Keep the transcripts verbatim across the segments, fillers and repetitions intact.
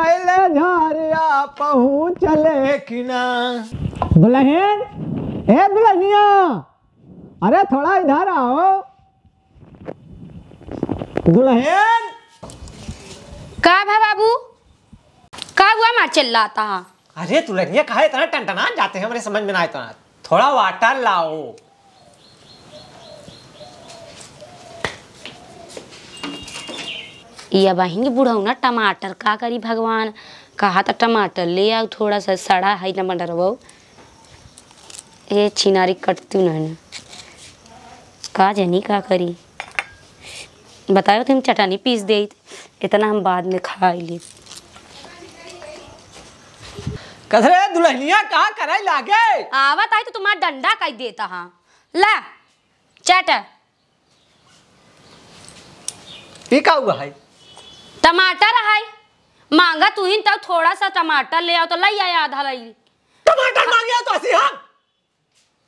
अइले झारिया पहुँचले कि ना। दुलहिन, ए दुलहिनिया, अरे थोड़ा इधर आओ। दुलहिन। का भा बाबू? का हुआ मार चिल्लाता है? अरे दुलहिनिया, काहे इतना टनटना जाते हैं, हमरे समझ में ना आता। थोड़ा water लाओ। या बहिनी बुढ़ऊ ना टमाटर का करी भगवान, कहा त टमाटर ले आओ, थोड़ा सा सड़ा है टमाटर वो। ए छिनारी कटतू नहीं ना, का जानी का करी। बताओ तुम चटनी पीस देइत, इतना हम बाद में खाई ली। कथरे दुलहिनिया का करे लागे? आवत आई तो तुम्हारा डंडा कई देता हाँ। ला, चट। ई का हुआ है? टमाटर है, मांगा तू ही तो थोड़ा सा टमाटर ले आओ तो ले आया आधा लई। टमाटर मांगे तो असी हम?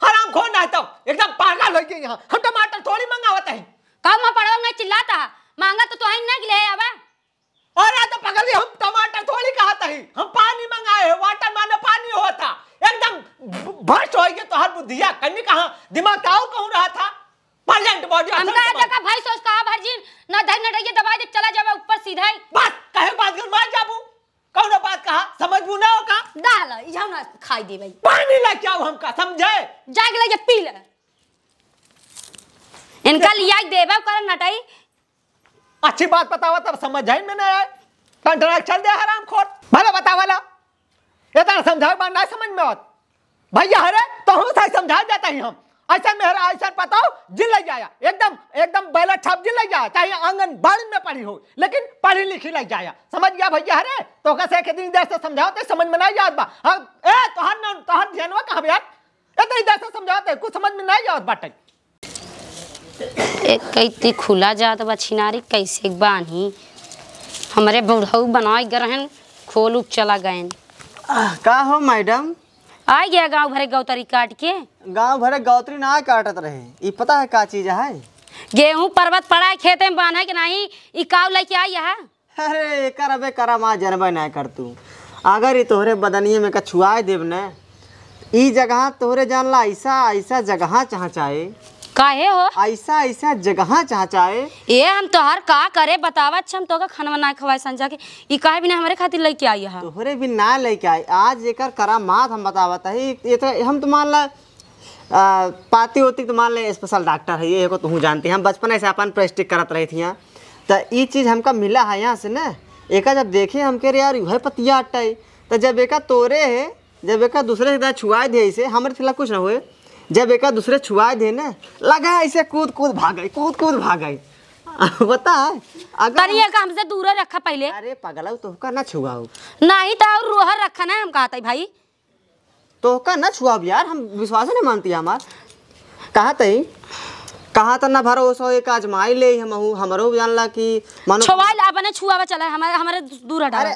हरामखोर ना तो एकदम पागल हो गए यहाँ। हम टमाटर थोड़ी मंगावत है। का माँ पड़वा में चिल्लाता है? मांगा तो तोहई ना ले आवे। अरे तो पगली, हम टमाटर थोड़ी कहत है, हम पानी मंगाए हैं। Water माने पानी होता। एकदम भ्रष्ट हो गए तोहर बुद्धिया। कन्नी कहाँ दिमाग ताऊ कहूँ रहा था। Present body हमका असल देखा भाई सोच कहा भर जी, ना धर ना डरिए दबाई दे, चला जावे ऊपर सीधा ही। बस, कहे बात कर मार जाबू। कौनो बात कहा, समझबू ना हो का? डाल, ई जाओ ना खाई दे भाई। पानी लेके आओ हमका, समझे? जाके लेके पी ले। इनका लिया ही देबे कर नटाई। अच्छी बात बतावा तब समझ आई में ना आए। टंटना चल दे हरामखोर। भले बतावा ला। इतना समझावे बात ना समझ में आवत। भैया हरे, तो हम सही समझा जाता ही हम। ऐसा मेहरा, ऐसा बताओ, जिन लग जाया। एकदम, एकदम बैला छाप जिन लग जाया। चाहे आंगनबाड़ी में पढ़ी हो, लेकिन पढ़ी लिखी लग जाया। समझ गया भैया हरे? तो का से के दिन देर से समझाओ, तो समझ में ना आवत बा। हाँ, ए, तोहर न, तोहर ध्यानवा कहाँ बे यार? इतनी देर से समझाओ, तो कुछ समझ में ना आवत बाटे। एक कैती खुला जात बा छिनारी, कैसे बान्ही? हमरे बुढ़ऊ बनाए गए रहन, खोल उक चला गएन। आह, का हो मैडम? आ गया गाँव भरे गौतरी काट के। गाँव भरे गौतरी ना काटत रहे, ई पता है का चीज है? गेहूं परबत पड़ा है खेते में, बान्हे के नहीं, ई काव लेके आई है? अरे, एकर अबे करा माँ जनबे ना कर तू। अगर ई तोहरे बदनिये में का छुआए देब न, ई जगह तोहरे जान ला, ऐसा, ऐसा जगह चहचाए। काहे हो? ऐसा, ऐसा जगह चहचाए। ए, हम तोहार का करे बतावा, अच्छा, हम तोका खाना ना खवाए संजा के। ई काहे बिना हमरे खातिर लेके आई है? तोहरे भी ना लेके आई। आज एकर करामात हम बतावत है। ये तो हम तो मान ला, आ, पाती ओती तो मान ले special डॉक्टर है, ये को तुहूँ जानती। हम बचपन से अपन practice करत रही थी यहाँ। त ई चीज हमका मिला है यहाँ से ना, एका जब देखे हमके रे यार, उहे पतिया अट्टाई। त जब एका तोरे है, जब एका दूसरे के छुआए दे ऐसे, हमरे फिलहाल कुछ ना हुए। जब एका दूसरे छुआए दे ना, लगा ऐसे कूद कूद भागे, कूद कूद भागे। बता, अगर तनी एका हमसे दूर रखा पहले। अरे पगला, तोहका ना छुआऊ। नहीं तो और रोहर रखा ना, हम कहते भाई। तोहका ना छुआब यार, हम विश्वास नहीं मानती हमार। कहा तई, कहा त ना भरोसा हो, एक आजमाई ले हमहू, हमरो जानला कि मानो छुआई ला, अपने छुआवा चला, हमारे, हमारे दूर हटा। अरे,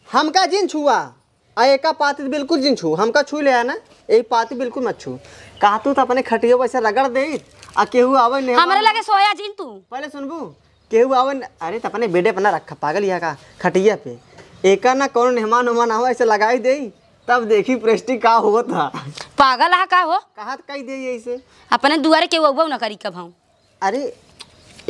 हमका जिन छुआ, आ एका पाती त बिल्कुल जिन छू, हमका छू ले ना, एक पाती बिल्कुल मत छू। कहा तू त अपने खटिया वैसे रगड़ दे, आ केहू आवे नहीं हमरे लगे सोया जिन तू। पहले सुनबू, केहू आवे न, अरे त अपने बेडे पे ना रखा, पागल यहाँ का खटिया पे। एका ना कौन मेहमान उहमान आवे, ऐसे लगाई दे, तब देखी प्रेस्टी का होत ह। पागल हा का हो? कहा त कही दे ऐसे। अपने दुआरे केहू अउबो ना करी कब हम। अरे,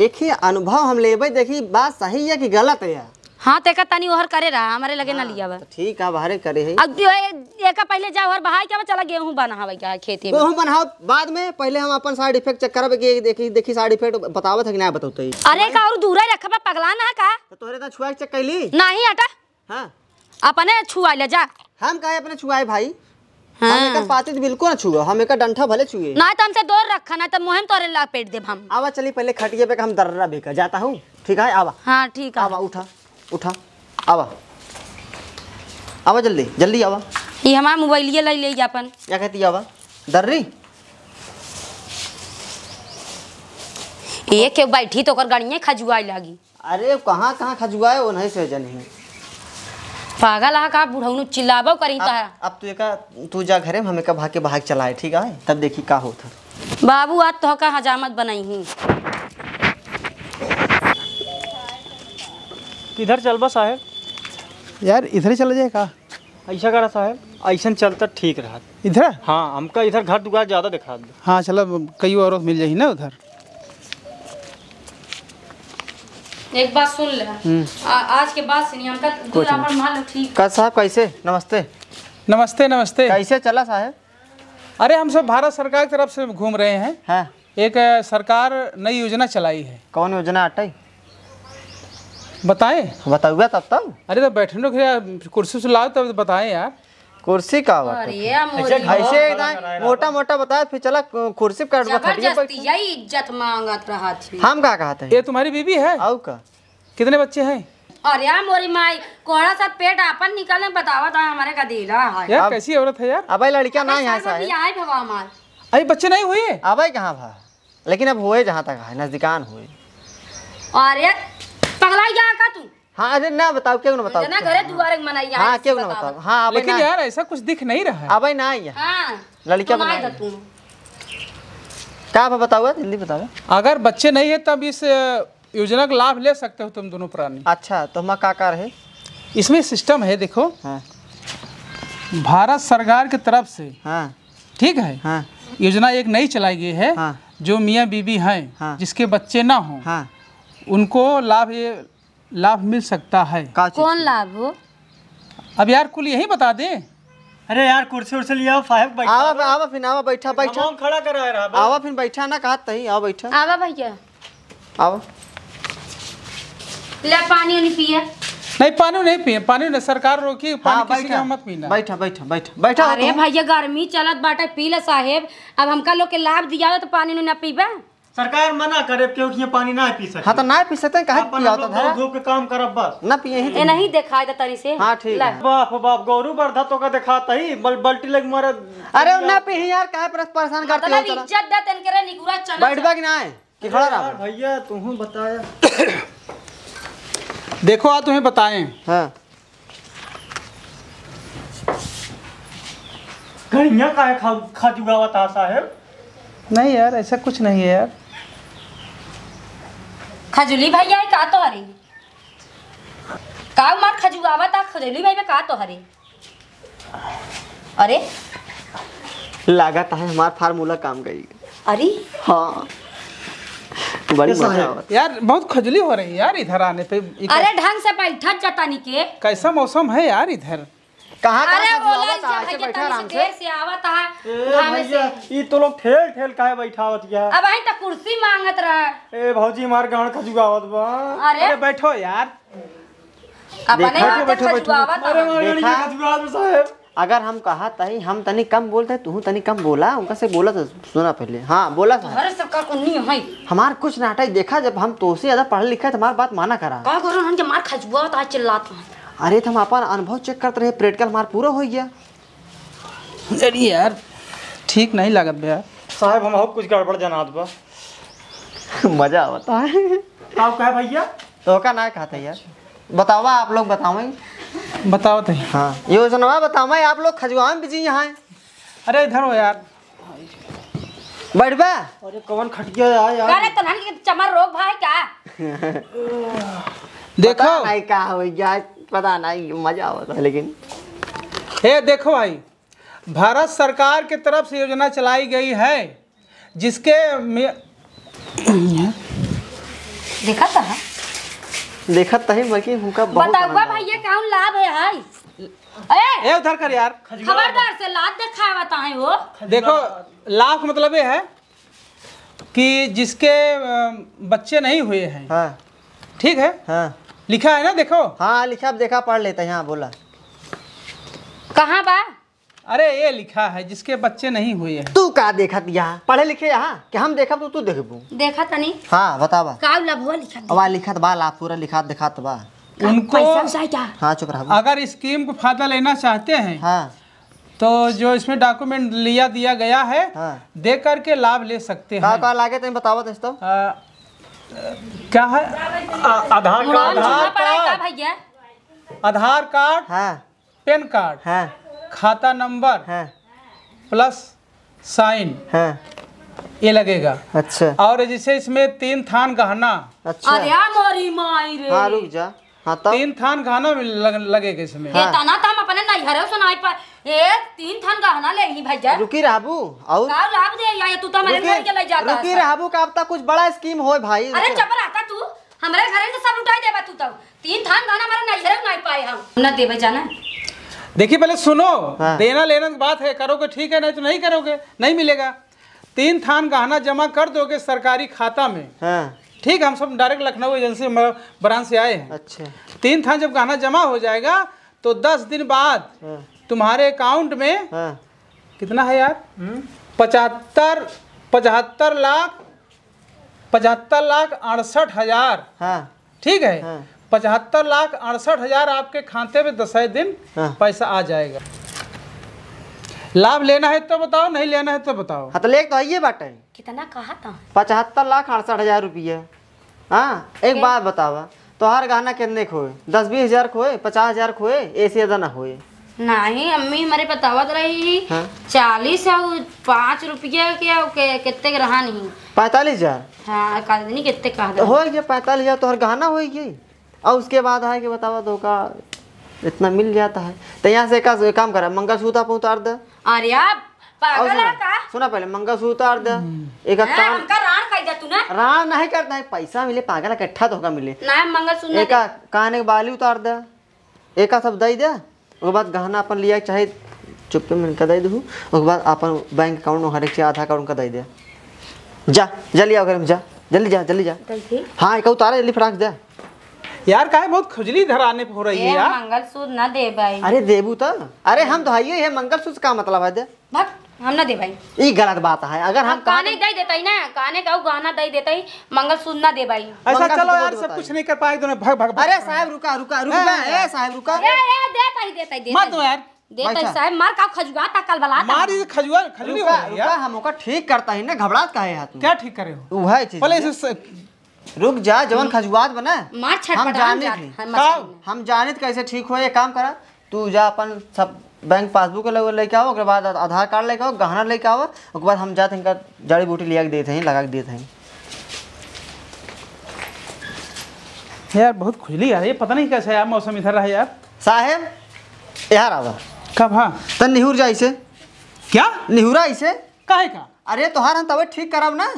एक ही अनुभव हम लेबे, देखी बात सही है कि गलत है। हाँ, तेका तनी ओहर करे रहा, हमारे लगे ना हाँ, लिया बा। तो ठीक है, बाहरे करे है। अब जो है, एका पहले जा ओहर बहाई के चला गेहूं बनावे के है खेती में। गेहूं बनाओ बाद में, पहले हम अपन side effect check करब कि देखी, देखी side effect बतावत है कि ना बतावत है। अरे, का और दूर ही रखबा, पगला ना है का? तो तोहरे इतना छुआ के check कैली? नहीं, हटा। हाँ। अपने छुआ ले जा। हम काहे अपने छुआए भाई? हाँ। हम एकर पाती त बिल्कुल ना छुआ, हम एकर डंठा भले छुए। ना त हमसे दूर रखा, ना त मुँह में तोरे लपेट देब हम। आवा चली पहले खटिया पे का हम दर्रा बेका जाता हूँ, ठीक है? आवा। हाँ, ठीक है। आवा, उठा, उठा, आवा, आवा जल्दी, जल्दी आवा। ये हमार मोबाइलिया ले ले अपन। क्या कहती आवा? दर्री? ये केहू बैठी तो ओकर गड़िया खजुआए लागी। अरे, कहाँ, कहाँ खजुआए, वो नहीं से जनी। पागल हा का, बुढ़ौनु चिल्लाबो करी अब, त। अब तू एका, तू जा घरे में, हम एका भाग के भाग चलाए, ठीक है? तब देखी का होत है। बाबू, आज तो का हजामत बनाई हूँ। किधर चलबा साहेब? यार, इधर ही चला जाए का? ऐसा करा साहेब, ऐसन चलता ठीक रहत। इधर? हाँ, हमका इधर घर दुआर ज्यादा दिखा दे। हाँ, चला, कई औरत मिल जाई ना उधर। एक बात सुन ले। हम्म। आ-, आज के बाद से नहीं, हमका दूर कुछ नहीं। आपन मान लो, ठीक। का साहब, कैसे? नमस्ते। नमस्ते, नमस्ते। कैसे चला साहेब? अरे, हम सब भारत सरकार की तरफ से घूम रहे हैं। हाँ। एक, अ, सरकार नई योजना चलाई है। कौन योजना अटई? बताएं? बताउआ तब तब। अरे, तो बैठने के लिए कुर्सी से लाओ, तब बताएं यार। कुर्सी का बात अरे, है? या मोरी। ऐसे घाव ऐसे वाला एकदम करा रहा मोटा है। मोटा बताए, फिर चला कुर्सी पे काट के खटिया पे जबरदस्ती बैठ। यही इज्जत मांगत रहा थी। हम का कहते हैं? ये तुम्हारी बीबी है? आऊ का? कितने बच्चे हैं? अरे, या मोरी माई, कोहड़ा सा पेट आपन निकाले, बतावा था हमारे का देला है। यार, अब कैसी औरत है यार? अबे, लड़किया ना अबे, यहाँ साइड से में है। भी आए भवा हमार। अरे, बच्चे नहीं हुए? अबे, कहाँ भा? लेकिन अब हुए, जहाँ तक है, नजदीकान हुए। अरे, पगला गया का तू? हाँ, अरे ना बताओ, क्यों ना बताओ? जना घरे दुआरे के मनाई, हाँ, यहाँ से क्यों ना बताओ? बताओ? हाँ, अबे लेकिन ना। यार, ऐसा कुछ दिख नहीं रहा है। अबे ना आई है। हाँ, लड़किया तो ना बनाई आई दे है। तू। का बा बताओ, जल्दी बताओ। अगर बच्चे नहीं है, तब इस, अ, योजना का लाभ ले सकते हो तुम दोनों प्राणी। अच्छा, तो हमारा का, का रहे? इसमें सिस्टम है, देखो। हाँ। भारत सरकार की तरफ से, हाँ। ठीक है? हाँ। योजना एक नई चलाई गई है, हाँ। जो मियाँ बीबी हैं, हाँ। जिसके बच्चे ना हों, हाँ। उनको लाभ, ये लाभ मिल सकता है। का चीज कौन की? लाभ हो? अब यार, कुल यही बता दें। अरे यार, कुर्सी उर्सी लिया, साहेब, बैठा आवा, लो। आवा, फिर आवा, बैठा, बैठा। हम खड़ा करा रहा, बस। आवा, फिर बैठा ना, कहत तही, आवा, बैठा। आवा भैया। आवा। ले, पानी उनी पिया। नहीं, पानी नहीं पिए, पानी नहीं, सरकार रोकी, पानी हाँ, किसी के बैठा। यहाँ मत पीना। बैठा, बैठा, बैठा, बैठा हो अरे तुम। भैया, गर्मी चलत बाटे, पी ले साहेब। अब हमका लोग के लाभ दिया हो तो पानी उनी ना पीबे? सरकार मना करे, क्योंकि ये पानी ना पी सकते। हाँ, तो ना पी सकते हैं, काहे अपन पिया हम होता लोग था? धो के काम करब बस। ना पिए ही ए, तो। नहीं देखाई दे तनी से। हाँ, ठीक ला। है। बाप, बाप, गौरू बरधा तो का देखाता ही, बल-, बल्टी लग मारे। अरे, ना पी यार, काहे परेशान करते हो मतलब तोरा? इज्जत दे तन के रे निकुरा चना बैठबा चना। कि ना है? कि खड़ा यार, रहा? भैया, तुहूँ बताया। देखो, आ तुम्हें बताएं। हाँ। कहिया काहे खा-, खजुआवत हा साहेब? नहीं यार, ऐसा कुछ नहीं है यार। खजुली भैया है का तोहरे? का मार खजुआवत हा खजुली भाई में का तोहरे? अरे? लागत है हमार फार्मूला काम करी। अरे? हाँ। बड़ी कैसा मजा है? आवत। यार, बहुत खजुली हो रही है यार इधर आने पे। ये अरे, कैसा ढंग से बैठत जतानी के। कैसा मौसम है यार इधर? कहाँ, कहाँ अरे, से ओला बुलावत है? जब आके भैया बैठा तनी आराम से से। देर से आवत है, ए घामे भैया, से। ई तो लोग ठेल ठेल काहे बैठावत या? अब आई त कुर्सी मांगत रहा। ए भौजी, मार गांड खजुआवत बा। अरे। अरे, बैठो यार। अपने बैठो, हाथे बैठो, बैठो, खजुआवत बैठो। अरे, है। मार गांड देखा? खजुआवत बा साहेब। अगर हम कहा तही, हम तनी कम बोलते, तू तनी कम बोला, उनका से बोला तो सुना पहले। हाँ, बोला साहेब। तोहरे सब का कुन्नी है। हमार कुछ नाटक देखा, जब हम तोसे ज्यादा पढ़े लिखे, तो हमार बात माना करा। का करो, उनके मार खजुआवत, आज चिल्लात हैं। अरे, तो हम अपन अनुभव चेक करत रहे, प्रैक्टिकल हमार पूरा हो गया। अरे यार, ठीक नहीं लागत बे यार। साहेब, हम और कुछ गड़बड़ जनात बा। मजा आवता है। का कहे भैया? तो का ना कहते यार, बतावा, आप लोग बतावें। बताओ तो। हाँ, योजनवा बतावें, आप लोग खजुआन बिजी यहाँ हैं। अरे इधर हो यार। बैठबा? अरे कौन खटिया है यार? अरे तोहन के चमर रोग भाई का? देखो। पता नहीं का हो गया, पता नहीं, मजा आवत है लेकिन। ए देखो भाई, भारत सरकार के तरफ से योजना चलाई गई है, जिसके में देखा था? देखत तही, बाकी हमका बहुत बतावा आनंद भैया, आवता। कौन लाभ है, है? ए, ए, उधर कर यार। खबरदार से लात देखावत है वो। देखो, लाभ मतलब ये है कि जिसके, अ, बच्चे नहीं हुए हैं। हाँ। ठीक है? हाँ। लिखा है ना, देखो। हाँ, लिखा, अब देखा, पढ़ लेते हैं। हाँ, बोला। कहाँ बा? अरे, ये लिखा है, जिसके बच्चे नहीं हुए हैं। तू का देखत यहाँ? पढ़े लिखे यहाँ? कि हम देखब तो तू देखबू? देखा तनी। हाँ, बतावा। का लभवा लिखत अब आ लिखत बा, ला पूरा लिखत दिखात बा। का उनको पैसा उसा क्या? हाँ, चुप रह। अगर स्कीम का फायदा लेना चाहते हैं, हाँ। तो जो इसमें डॉक्यूमेंट लिया दिया गया है, हाँ। दे करके लाभ ले सकते का, हैं। का लागे तनी बतावा दोस्तों। आ, क्या है? आ, आधार कार्ड। मुड़वा में चूहा पड़ा है का भैया? आधार कार्ड, हाँ। पैन कार्ड, हाँ। खाता नंबर, हाँ। प्लस साइन, हाँ। ये लगेगा। अच्छा। और जैसे इसमें तीन थान गहना। अच्छा। अरे आ मोरी माई रे। हाँ, रुक जा। हाँ, तब? तीन थान गहना लग-, लगेगा इसमें। हाँ। इतना तो हम अपने नैहरे से नाई पा-, ए, तीन थान गहना लेही भैया। रुकी रहबू, और? का लाभ दे या, तू तो हमारे रुकी, घर के ले जाता रुकी है। रहबू, का अब तक कुछ बड़ा scheme होए भाई, अरे रुकी रह- चुप रहता तू, हमरे घरे से सब लुटाई देबा तू तब। तीन थान गहना हमारे नैहरे में नाई पाए हम। ना देबे जाना। देखिए, पहले सुनो, हाँ। देना लेना की बात है, करोगे ठीक है, नहीं तो नहीं करोगे, नहीं मिलेगा। तीन थान गहना जमा कर दोगे सरकारी खाता में। हाँ। ठीक है, हम सब direct लखनऊ agency में branch से आए हैं। अच्छा। तीन थान जब गहना जमा हो जाएगा, तो दस दिन बाद हाँ। तुम्हारे account में हाँ। कितना है यार? हम्म। पचहत्तर, पचहत्तर लाख, पचहत्तर लाख अड़सठ हजार। हाँ। ठीक है? हाँ। पचहत्तर लाख अड़सठ हजार आपके खाते में दसवें दिन हाँ। पैसा आ जाएगा। लाभ लेना है तो बताओ, नहीं लेना है तो बताओ। हाँ, तो लेके तो आइए बाटे। कितना कहा था? पचहत्तर लाख अड़सठ हजार रुपया। हाँ, एक के? बात बतावा, तोहार गहना कितने खोए? दस बीस हजार खोए, पचास हजार खोए, ऐसे ज्यादा ना होए। नहीं, अम्मी हमारे बतावत रही, हाँ। चालीस और पाँच रुपया के, और के, कितने के रहा नहीं। पैंतालीस हजार? हाँ, काल दिन कितने कहा तो था? हो गया पैंतालीस हजार, तोहर गहना हो गई। और उसके बाद है कि बतावा तो का इतना मिल जाता है। तो यहाँ से एक काम करा, मंगलसूत्र आप उतार दे। अरे आप और पागल सुना, है का? सुना पहले, मंगलसूत्र उतार दे। हम्म। एक हैं, कान हमका राण कह दे तू ना। राण नहीं करता है, पैसा मिले, पागल, इकट्ठा तो होगा मिले। ना, मंगलसूत्र ना एक दे। कान के बाली उतार दे, एक सब दे दे। ओकर बाद गहना अपन लिया, चाहे चुप्पे में इनका दे दू। ओकर बाद अपन बैंक account में हर एक चीज, आधार कार्ड उनका दे दे। जा, जल्दी आओ घर में, जा, जल्दी जा, जल्दी जा। कैसे? हाँ, एक उतारा, जल्दी फटाक से दे। यार, काहे बहुत खुजली धराने पे हो रही है ए, यार? मंगलसूत्र ना दे भाई। अरे देबू तो, अरे हम तो हइये है, मंगलसूत्र का मतलब है दे? भाग, हम ना दे भाई। ई गलत बात है, अगर हम हम काने कहा दे देता ही ना, काने का गहना दे देता ही, मंगलसूत्र ना दे भाई। ऐसा मंगलसूत्र चलो ना यार, दे सब भाई। कुछ नहीं कर पाए दोनों, भाग, भाग, भाग। अरे साहब रुका, रुका, रुका, हाँ। ए साहब रुका। ए, ए, देता ही, देता ही, देता मत ही। दो यार। देता ही बैठा। साहब, मार का खजुआ ता कल बला ता। मार ये खजुआ, खजुली हो रुका, रही है रुका, यार। हम ओका ठीक करता ही ना, घबरात काहे है तू? क्या ठीक करे हो? वह चीज पहले है। इसे स- रुक जा, जवन हम्म। खजुआत बना, मार छटपटा हम जानित जात, नहीं। हम का? मशीन में। हम जानित कैसे ठीक हो, एक काम करा, तू जा अपन सब बैंक पासबुक ले, लेके आओ, ओकरे बाद आधार कार्ड लेके आओ, गहना लेके आओ, ओकरे बाद हम जात इनका जड़ी बूटी लिया के देत हई, लगा के देत हई। यार, बहुत खुजली आ रही है, पता नहीं कैसा यार मौसम इधर रहा यार। साहेब, यहाँ आवा। कब? हाँ। तन निहुर जा इसे। क्या? निहुरा इसे। काहे का? अरे, तोहार हम तबे ठीक करब ना।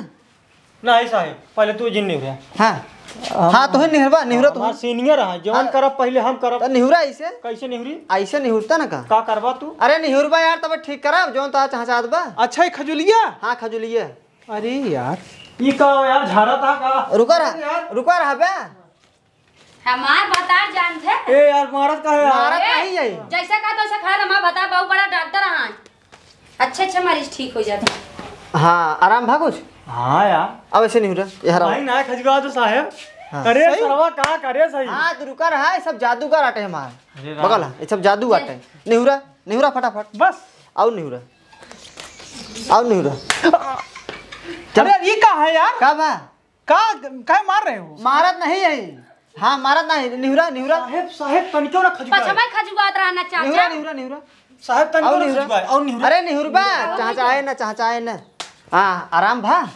नहीं साहेब, पहले तू जिन निहुरा। हाँ। हम हाँ, तोहे निहुरबा, निहुरा तू। हमार senior है, जवन हाँ। करब पहले हम करब। तो निहुरा ऐसे। कैसे निहुरी? ऐसे निहुरता ना का? का करबा तू? अरे निहुरबा यार, तबे ठीक करब, जवन तो चाह चाहत बा। अच्छा, ये खजुलिया? हाँ, खजुलिया। अरे यार। ई का हो यार, झाड़ा था का? रुका रहा, अरे यार। रुका रहा बे। हमार भतार जानत है। ए यार, मारत का है यार? मारत ए, नहीं है। जैसे कहा तैसे खा, हमार भतार बहुत बड़ा डॉक्टर है। अच्छे अच्छे मरीज ठीक हो जाते हैं। हाँ, आराम भा कुछ? हाँ यार। अब ऐसे निहुरा, यहाँ रहो। नहीं ना, खजुआ तो साहेब। हाँ। अरे सही। सरवा का करे सही? हाँ, तो रुका रहा, ये सब जादूगर आटे हमार। अरे राम। बगल है, ये सब जादू आटे। निहुरा, निहुरा फटाफट। बस। आओ निहुरा। आओ निहुरा। अरे यार, ये का है यार? का बा? का, काहे मार रहे हो? मारत नहीं है। हाँ, मारत नहीं। निहुरा, निहुरा। साहेब, साहेब, तनिको ना खजुआए। पछवा खजुआत रहना, चाचा। निहुरा, निहुरा, निहुरा। साहेब, तनिको ना खजुआए। और निहुरा। अरे, निहुरबा, चाहचाए ना, चाहचाए ना। हाँ, आराम भा।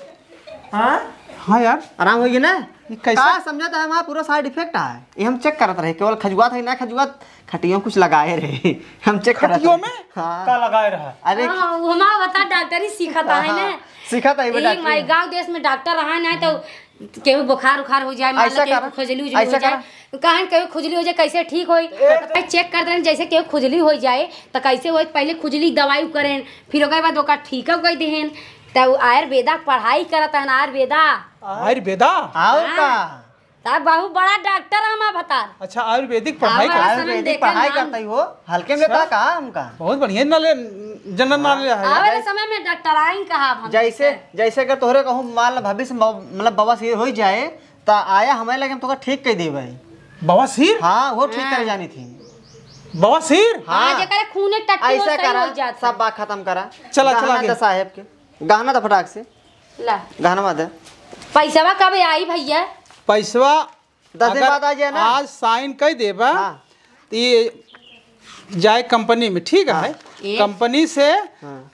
हाँ? हाँ यार। आराम होइगे ना? ये कैसे? का समझत है, हमारा पूरा side effect है। ये हम check करत रहे, केवल खजुआत है ना खजुआत, खटियों कुछ लगाए रहे। हम check करत खटियों रहे। में? हाँ। का लगाए रहा? अरे हाँ, वो हमारा बता डॉक्टरी सीखत है हाँ, ना। सीखत है, बेटा, एक हमारे गाँव देश में डॉक्टर रहा ना, तो केहू बुखार उखार हो जाए, मान लो ऐसा केहू करा, खुजली उजली ऐसा हो जाए, करा। कहें केहू खुजली हो जाए, कैसे ठीक होई? ए, तो check कर दें, जैसे केहू खुजली हो जाए, तो कैसे होई? पहले खुजली दवाई करें, फिर ओकर बाद ओकर ठीक हो गई देहेन। तो आयुर्वेदा पढ़ाई करत है ना, आयुर्वेदा। आयुर्वेदा? आओ हाँ। का? तब बहुत बड़ा डॉक्टर है हमार भतार। अच्छा, आयुर्वेदिक पढ़ाई आवा करता है। समझ आयुर्वेदिक देखे पढ़ाई नाम। करता ही हो, हल्के में लेता अच्छा। का हमका? बहुत बढ़िया नॉलेज, जनरल हाँ। नॉलेज है। आवे वाले समय में डॉक्टर आइन कहा हम जैसे, जैसे अगर तोहरे कहूँ मान ला भविष्य में ब-, मतलब बवासीर हो जाए, त आया हमारे लगे हम तोका ठीक कह देबे। बवासीर? हाँ, वो ठीक हाँ। करे जानी थी। बवासीर? हाँ, हाँ। जेकरे खून एक टट्टी वो ऐसा सही करा, हो जाता सब है। बात खत्म करा। चला, चला गहना आगे। दे साहेब के, गहना तो फटाक से। ला। गहनवा दे। पैसवा कब आई भैया? पैसवा दस दिन अगर बाद आ जाए ना। आज sign कर देबा, हाँ। तो ये जाए कंपनी में, ठीक हाँ। है? ए? कंपनी से हाँ।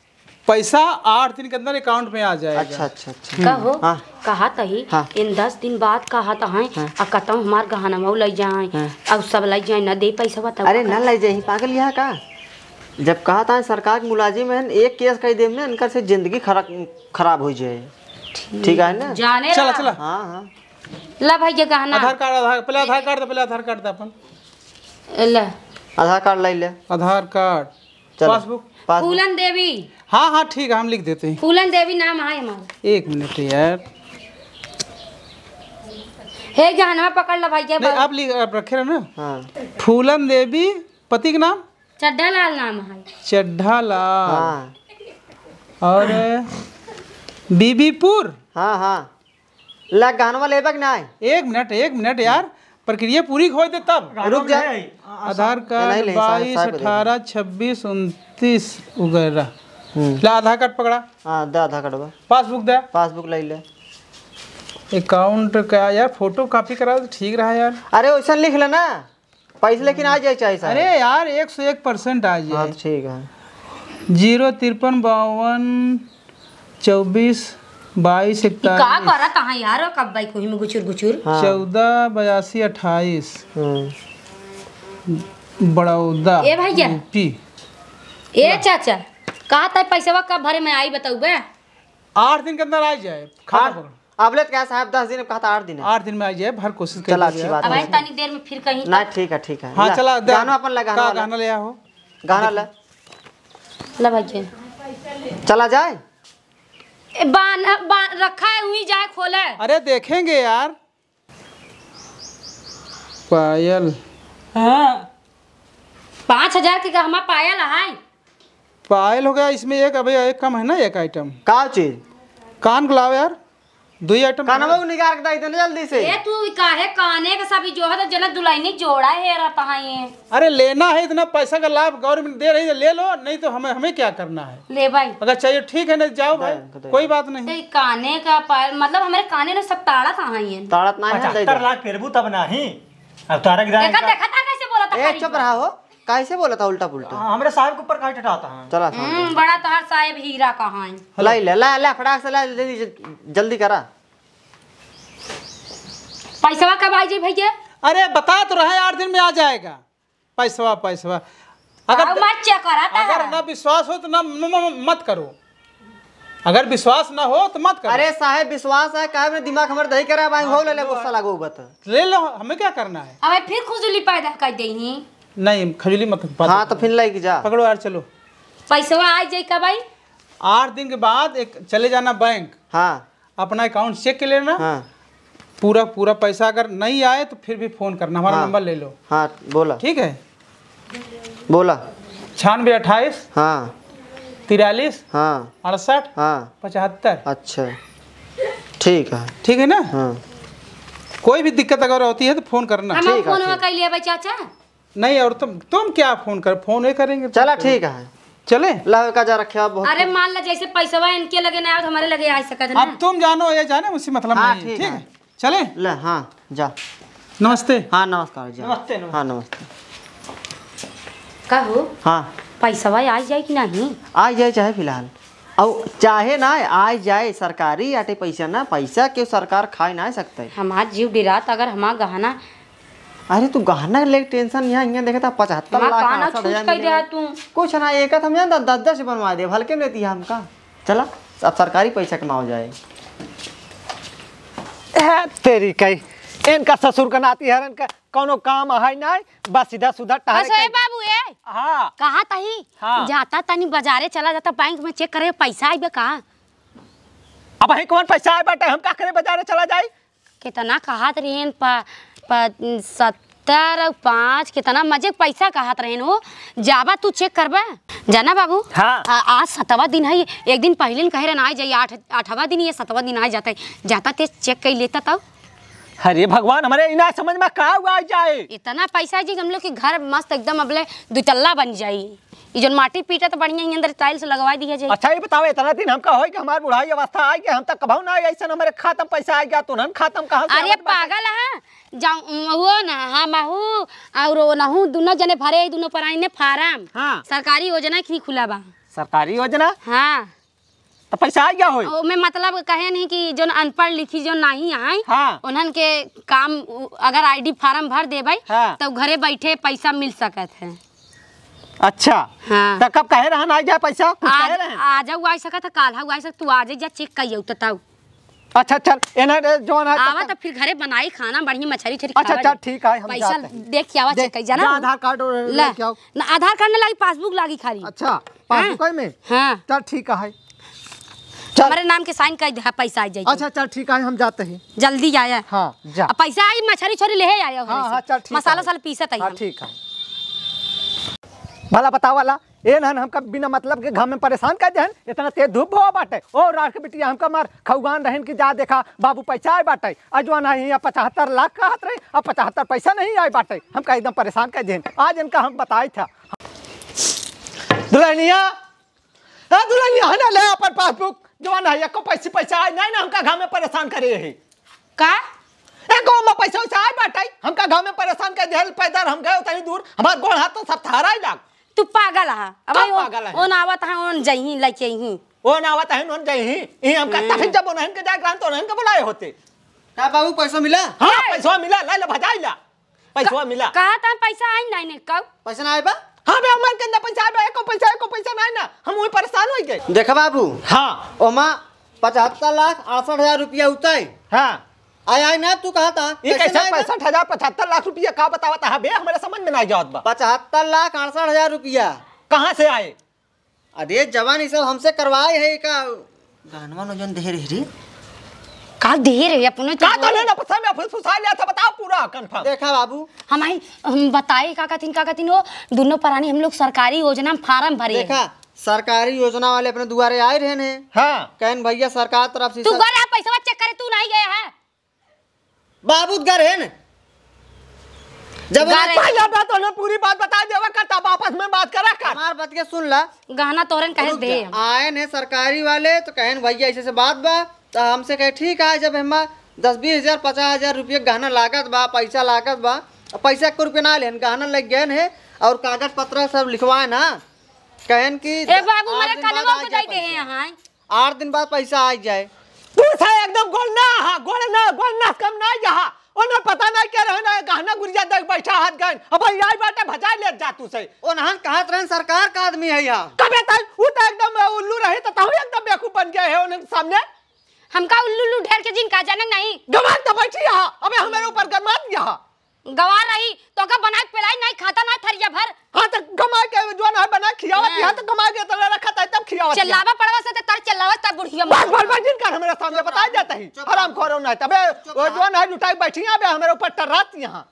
पैसा आठ दिन के अंदर account में आ जाएगा। अच्छा, अच्छा, अच्छा। हम्म। कहो, हाँ। कहा तही, हाँ। इन दस दिन बाद कहा तहाई, हाँ। आ कतौ हमार गहनवा लइ जाए, हाँ। अउ सब लइ जाए, न दे पैसा, तब अरे, का न करे? लइ जाए, पागल यहाँ का? जब कहा तहाई सरकार के मुलाजिम है, एक case कइ देम ना, इनका से जिंदगी खरा-, खराब होइ जाए। ठीक। ठीक है ना? जाने चला, ला। चला। हाँ, हाँ। ला भाई, ये गहना। आधार कार्ड, आधार, पहले आधार कार्ड दे, पहले आधार कार्ड दे अपन। ले। आधार कार्ड लइ ले। आधार कार्ड। चलो, पासबुक। पासबुक। फूलन देवी। हाँ, हाँ, ठीक है, हम लिख देते हैं। फूलन देवी नाम है हमारा। एक मिनट यार। हे गहनवा पकड़ ला भाई, ये नहीं, बाबू। आप लिख, आप रखे रहो ना। हाँ। फूलन देवी, पति के नाम? चड्ढा लाल नाम है। चड्ढा लाल। हाँ। और बीबीपुर? हाँ, हाँ। ला, गहनवा लेबा कि नाहीं? एक मिनट, एक मिनट यार, प्रक्रिया पूरी होइ दे तब। रुक जा। आधार कार्ड नहीं, नहीं, साहब, बाईस, साहब, अठारह, छब्बीस, उनतीस वगैरह। हम्म। ला, आधार कार्ड पकड़ा। हाँ, दे आधार कार्ड बा। पासबुक दे। पासबुक लइ ले। Account का यार, फोटो कॉपी करा तो ठीक रहा यार। अरे, वैसा लिख लेना। पैसे लेकिन आ जाए चाहे साहब। अरे यार, एक सौ एक percent आ जाए। हाँ, तो ठीक है। ज़ीरो तिरपन बावन चउबीस बाईस ई का इकतालीस। करत अहाँ यार, कब बाई कोही में गुचुर गुचुर? हाँ। चउदह बयासी अट्ठाईस। हम्म। बड़ौदा, ए भैया। यूपी। ए चाचा, कहा तै पैसवा कब भरे में आई बतउबे? आठ दिन के अंदर आ जाए, खाता आठ, पकड़। अब ले तो क्या साहब, दस दिन, अब कहा था आठ दिन है। आठ दिन में आ जाए, भर कोशिश कर चला, दीजिए अच्छी आप। बात अब है। आए तनी देर में फिर कहीं ना, तो। ठीक है, ठीक है। हाँ, ला, चला, दे। गाना अपन ला, गाना का वाला। गाना ले आओ। गाना ला। ला भाई जी। चला जाए। ए, बान-, बान-, रखा है, वहीं जाए खोले। अरे देखेंगे यार। पायल। हाँ। पाँच हजार के गहमा पायल है। पायल हो गया इसमें एक, अबे एक कम है ना, एक item। का चीज? कान को लाओ यार, दो ही item। कानवा को निकाल के दे दे ना जल्दी से। ए, तू काहे काने के सब जो है तो जना दुल्हनी जोड़ा है रहता है ये। अरे लेना है, इतना पैसा का लाभ government दे रही है, ले लो, नहीं तो हमें, हमें क्या करना है? ले भाई। अगर चाहिए ठीक है, नहीं जाओ भाई, दे, दे। कोई बात नहीं। ए, काने का पायल, मतलब हमारे काने में सब ताड़त है ये। ताड़त ना है, दे दे। पचहत्तर लाख पेरबू तब नाही। अब तारा की दाई एका का देखा था कैसे बोला था ए, खाली चुप बात। रहा हो। कैसे बोला था उल्टा पुल्टा? हाँ, हमरे साहेब के ऊपर काहे टटाता है? चला, शांत हम्म, हो। बड़ा तोहार साहेब हीरा कहाँ है? लाई ले, ला, ला, फटाक से ला, जल्दी, जल्दी करा। पैसवा कब आई जी भैया? अरे, बता तो रहे हैं, आठ दिन में आ जाएगा। पैसवा, पैसवा। अगर आओ, मत check करा था। अगर ना विश्वास हो तो ना, म-, म-, म-, मत करो। अगर विश्वास ना हो तो मत करो। अरे साहेब, विश्वास है, काहे में दिमाग हमर दही करे, भाई, हो ले ले, हाँ, गुस्सा लागो बत। ले लो, हमें क्या करना है? अबे फिर खुजली पैदा कर देही। नहीं, खुजली मत, मत हाँ, तो करो। फिर लेके जा। पकड़ो यार, चलो। पैसवा आ जाए का भाई? आठ दिन के बाद एक चले जाना बैंक। हाँ। अपना account check कर लेना। हाँ। पूरा, पूरा पैसा अगर नहीं आए तो फिर भी phone करना, हमारा हाँ। नंबर ले लो। हाँ, बोला। ठीक है? बोला। छियानवे अट्ठाईस, हाँ। तिरालीस, हाँ। अड़सठ, हाँ। पचहत्तर। अच्छा, ठीक है। ठीक है ना? हाँ। कोई भी दिक्कत अगर होती है तो phone करना। हम ठीक है, फोन ठीक। कर लिया भाई चाचा। नहीं, और तुम, तुम क्या phone कर, phone ही करेंगे। चला, ठीक है। चले? ला, का जा रखे आप बहुत। अरे, मान ला, जैसे पैसवा इनके लगे ना आवे, तो हमारे लगे आ सकत है ना। अब तुम जानो, ये जाने, मुझसे मतलब हाँ, नहीं है, ठीक ठीक है। है? चले? ले, हाँ, जा। नमस्ते। हाँ, नमस्कार, जा। नमस्ते, नमस्ते। हाँ, नमस्ते। का हो? हाँ। पैसवा आ जाए कि नहीं? आ जाए चाहे फिलहाल। अउ चाहे ना आ जाए, सरकारी आटे पैसा ना, पैसा के सरकार खाए ना सकते। हमार जीव डिरात, अगर हमार गहना अरे तू गहना ले tension यहाँ, यहाँ देखा था पचहत्तर लाख, हमार कान अड़सठ हजार छूछ कई मिले। दे तू। कुछ ना, एक हम जानता दस दस बनवा दे, हल्के में लेती है हमका। चला, अब सरकारी पैसा कमाओ जाए। ए, तेरी कई, इनका ससुर का नाती है, इनका कौनो काम है ना, बस सीधा सुधा टहरे अच्छा, ए कई। बाबू, ए। हाँ। कहा तही? हाँ। जाता तनी बाजारे चला जाता, बैंक में check करे, पैसा आइबे का? अब ही कौन पैसा आए बाटे, हम का करे बाजारे चला जाई? कितना कहत रहेन प-, प-, सत्तर अउ पाँच, कितना मजे के पैसा कहत रहेन हो। जाबा तू check करबा? जाना बाबू, हाँ। आ-, आज सतवा दिन है, एक दिन पहिले न कहे रहन आ जाई, आठ, आठवा दिन, ये सतवा दिन आ जाता है। जाता ते check कर लेता तब। अरे भगवान, हमारे इना समझ में का हुआ आ जाए? इतना पैसा है जी, हम लोग के घर मस्त एकदम अबले दुतल्ला बन जाई। ई जौन माटी पीटा तो बढ़िया ही अंदर tiles लगवा दिया जाए। अच्छा, ये बताओ, इतना दिन हमका होई कि हमार बुढ़ाई अवस्था आई कि हम तक कभऊ ना आई, ऐसा हमारे खाता में पैसा आ गया, तो उन्हन खाता में कहाँ से अरे आवत बाटे? पागल है, जाऊ, वो ना, हम आहू और वो नहू, दोनों जने भरे, दोनों परानी ने फार्म। हाँ। सरकारी योजना की खुला बा। सरकारी योजना? हाँ। तो पैसा आ गया होई? ओमे मतलब कहे नहीं कि जोन अनपढ़ लिखी जोन नहीं आए, हाँ। उन्हन के काम उ-, अगर आईडी फार्म भर देबै, हाँ। तो घरे बैठे पैसा मिल सकत है। अच्छा। हाँ। तो कब कहे रहन आ जाए पैसा? कुछ कहे आज, रहन? आज आ सकत है, काल आ सकत, तू आ जा, चेक कइयो तो ताऊ। अच्छा, चल, एना रे, जौन है, आवा तब तो फिर घरे बनाई खाना, बढ़िया मछरी उछरी अच्छा, खावा चल, जाए। ठीक है, हम पैसा जाते हैं। देख के आवा, दे, चेक कइजा ना। जा, आधार कार्ड और ले। लेके आओ। ना, आधार कार्ड ना लागी, पासबुक लागी खाली। अच्छा, पासबुक हाँ। है में? हाँ। चल, ठीक है। चल। हमारे नाम के साइन कर दे, हाँ, पैसा आ जाए। अच्छा, चल, ठीक है, हम जाते हैं। जल्दी आया। हाँ, जा। अब पैसा आई, मछरी उछरी ले आया हाँ, हमारे हाँ, से। चल, ठीक मसाला है। साला पीसत आई हाँ, हम। ठीक है। भला बताओ वाला, ए नहन हमका बिना मतलब के घाम में परेशान कर देहन, इतना तेज धूप भवा बाटे। ओ रात के बिटिया हमका मार खौगान रहन कि जा देखा बाबू पैसा आए बाटे। अजवान है यहाँ पचहत्तर लाख कहत रही, अब पचहत्तर पैसा नहीं आए बाटे। हमका एकदम परेशान कर देहन। आज इनका हम बताई था। दुल्हनिया, ए दुल्हनिया, है ना, ले अपन पासबुक। जवान है, एको पैसे पैसा आए नहीं ना, हमका घाम में परेशान करे है। का? एको में पैसा वैसा आए बाटे, हमका घाम में परेशान कर देहल। पैदल हम गए उतनी दूर, हमार गोड़ हाथ तो सब थहराई लाग। तू पागल हा। अब का भाई, पागल है? ओन आवत है, ओन जइही, लेके ही। ओन आवत है, ओन जइही। ई हमका हम्म। तभी जब ओनहन के जाए ग्राम तो ओनहन के बुलाए होते। का बाबू, पैसा मिला? हाँ, ए! पैसा मिला, ले ले, भजाई ला। पैसा मिला। कहा था पैसा आई नहीं ने कब? पैसा ना आए बा? हाँ बे, हमार के अंदर पैसा आए बा, एको पैसा, एको पैसा नहीं ना। हम वही परेशान हो गए। देखा बाबू, हाँ। ओमा पचहत्तर लाख अड़सठ हजार रुपया उताई। हाँ। आय, आय ना, तू कहा था? ये कैसे कैसे ना आय ना? पैंसठ हजार, पचहत्तर लाख रुपया का बतावत है बे? हमारे समझ में ना जात बा। पचहत्तर लाख अड़सठ हजार रुपया। कहाँ से आए? अरे जवान, ये सब हमसे करवाए है का? गहनवा न जौन देहे रहे रे। का देहे रहे? अपने तो का तो बोले। ना, ना, पता में, अपन सुसार लिया था, बताओ पूरा confirm। देखा बाबू। हम आई, हम बताए का कहतीन, का कहतीन हो, दोनों परानी हम लोग सरकारी योजना में फार्म भरे हैं। देखा, सरकारी योजना वाले अपने दुआरे आए रहे हैं। हाँ। कहन भैया सरकार तरफ से तू सब घर आ, पैसवा चेक करे, तू नहीं गया है? बाबू घर है न? जब गा उन्हें रहे। पहले बात उन्हें पूरी बात बता देवा कर, तब आपस में बात करा कर। हमार बात के सुन ला। गहना तोहरन कहे रुक दे। जा। आए ने सरकारी वाले तो कहन भैया ऐसे से बात बा, तो हमसे कहे ठीक है, जब हमार दस बीस हजार पचास हजार रुपये गहना लागत बा, पैसा लागत बा, अब पैसा एक रुपये ना लेन, गहना लग गए हैं और कागज पत्र सब लिखवाए ना, कहन कि ए बाबू, आठ मेरे दिन बाद कनवा आ को जाए दे दे पैसा। हैं यहाँ। आठ दिन बाद पैसा आ जाए। तू से एकदम गोल ना हा, गोल ना, गोल ना कम ना यहाँ। उन्हें पता नहीं क्या रहे ना, गहना गुरिया देख बैठा हाथ गए। अब आई बाटे भजा ले जा तू से। उन्हन कहत रहन सरकार का आदमी है यहाँ। कबे तक वो तो एकदम उल्लू रहे तो तहु एकदम बेवकूफ बन गए है उन्हें सामने। हमका उल्लू उल्लू ढेर के जिन का जाने नहीं। गवार तो बैठी यहाँ, अबे हमारे ऊपर गरमात यहाँ। गवार रही, तो का बना के पिलाई, नहीं खाता, नहीं थरिया भर। हाँ, तो कमाए के जौन है, बना खियावत हाँ। यहाँ, तो कमाए के इतना रखा था, तब खियावत यहाँ। चिल्लावा पड़वा से, तो तर चिल्लावा, तब बुढ़िया बस, मर बस, बस, जिन कर हमारे सामने चुप बताया रहो, जाता ही। चुप हराम रहो। खोरो नहीं, तबे चुप वो रहो। जौन है, लुटाई बैठी यहाँ, अबे हमारे ऊपर टर्रात यहाँ।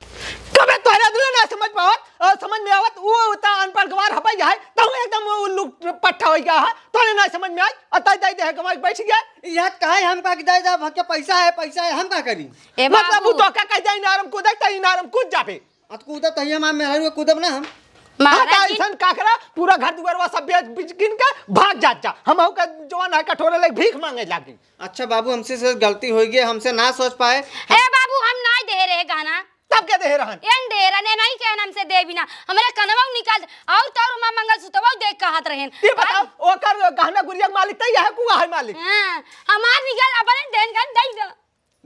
कबे तोहरे दिल ना समझ पावत, और समझ में आवत, वो उतना अनपढ़ गवार हबे यहाँ, तो एकदम वो उल्लू पट्ठा हो गया है, तोहरे ना समझ में आई, और ताई दाई दे कमाए के बैठ गया। यार, काहे हम का कि दाई दा भक्के पैसा है, पैसा है, हम का करी? ए मतलब, बाबू। उ तो का कह दे, इनारम कूदे, तो इनारम कूद जाबे। आ, तो कूदब, तहिया मार मेहरारू के कूदब ना हम। हाँ, महाराज तो जी। ऐसन का करा, पूरा घर दुआरवा सब बेच, बेच किन के भाग जात जा। हम हो के जवान है, कटोरे ले भीख मांगे लागी। अच्छा बाबू, हमसे से गलती हो गई, हमसे ना सोच पाए। ए बाबू, हम ना दे रहे गहना। तब के दे रहन? एन दे रहन, ए नहीं के हमसे दे बिना। हमारे कनवा निकाल, और तोर माँ मंगलसूत्रवा देख कहत रहन। ये बताओ, आज ओकर गहना गुरिया के मालिक तै है, कुआ है मालिक? हाँ, हमार निकाल, अपने देन गन दे दो।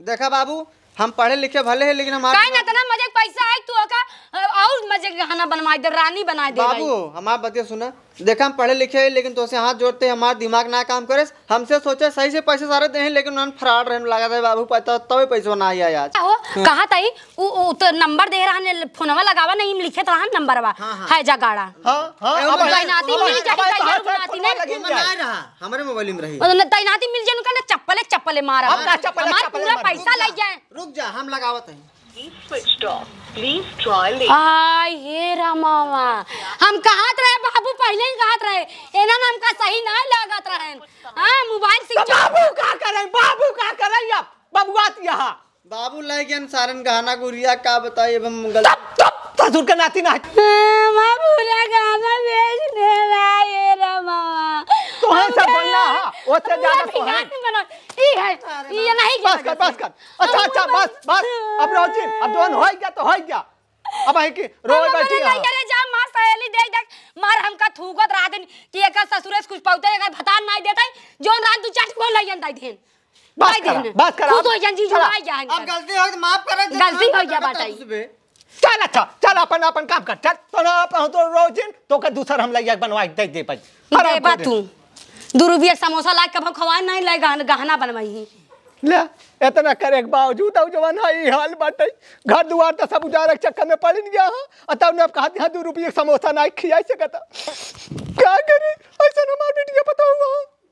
देखा बाबू, हम पढ़े लिखे भले हैं, लेकिन हमारे काहे ना इतना मजे के पैसा है, तू ओका, अ, और मजे के गहना बनवा दे, रानी बना दे बाबू, भाई। हमार बतिया सुना। देखा, हम पढ़े लिखे हैं, लेकिन तोसे हाथ जोड़ते हैं, हमार दिमाग ना काम करे। हमसे सोचे सही से पैसे सारे दे हैं, लेकिन उन्होंने fraud रहने लगा था बाबू, पता तबे पैसा ना आया आज। हो, हाँ। कहा ताई, उ, उ तो नंबर दे रहा है, फोनवा लगावा नहीं, लिखे तो रहा नंबरवा। हाँ, हाँ। है जगाड़ा। हाँ, हाँ, ए, अब उनका है, तैनाती अब मिल है, जाती, अब है, तैयार अब है, बनाती फोनवा नहीं। लगी जाए। ना रहा, हमारे मोबाइल में रही। और न तैनाती मिल जाए, उनका ना चप्पले, चप्पले मारा। अब ना चप्पले, हमार चप्पले पूरा मार। पैसा रुक ले जा, जाए। रुक जा, हम लगावत हैं। Switched off। Please try later। आय हे रामावा, हम कहत रहे बाबू, पहले ही कहत रहे, एना ना हमका सही ना लागत रहे। हाँ, मोबाइल से तो बाबू का करे, बाबू का करे अब? बबुआ त यहाँ। बाबू ले गए सारन गहना गुरिया, का बताई अब हम गल- तब, तब ससुर के नाती ना। हाँ, बाबू रे गहना बेच दे रहा है रे मामा। तो है सब बोलना, हाँ, ओसे पूरा ज्यादा तो है। बिगाड़ के बना, ई है, अरे ई ना। नहीं बस कर, बस कर। अच्छा, अच्छा, बस, बस। अब रहो जी, अब जौन हो गया तो हो गया। अब है कि रोवे अब बैठी हमारे है। लइका रे जा माँ से। चली दे दे। मार हमका थूकत रहा दिन कि एकर ससुरे से कुछ पौते, एकर भतार नाई देते, जोन रात तू चट को लइयन दाई देन। बस दाई करा, देन। बस करा। खुश हो जान जीजू, चला। आई जान अब कर। गलती हो तो माफ करे, गलती हो गया बाटे। चल अच्छा, चल अपन, अपन काम कर, चल। तो ना अपन तो रोजिन, तो का दूसर हम लइया बनवाई दे दे भाई। दे बा तू। दू रुपया समोसा ला के कभो खवाए नहीं ले गहन-, गहना बनवाई ही। ले, इतना करे के बावजूद अब जवन है, ई हाल बाटे। घर दुआर तो सब उजारे के चक्कर में पड़िन गया है। और तब ने अब कहा दिया, "दू रुपये के समोसा ना खिया सकता।" क्या करी? ऐसा हमार बेटिया पता हुआ।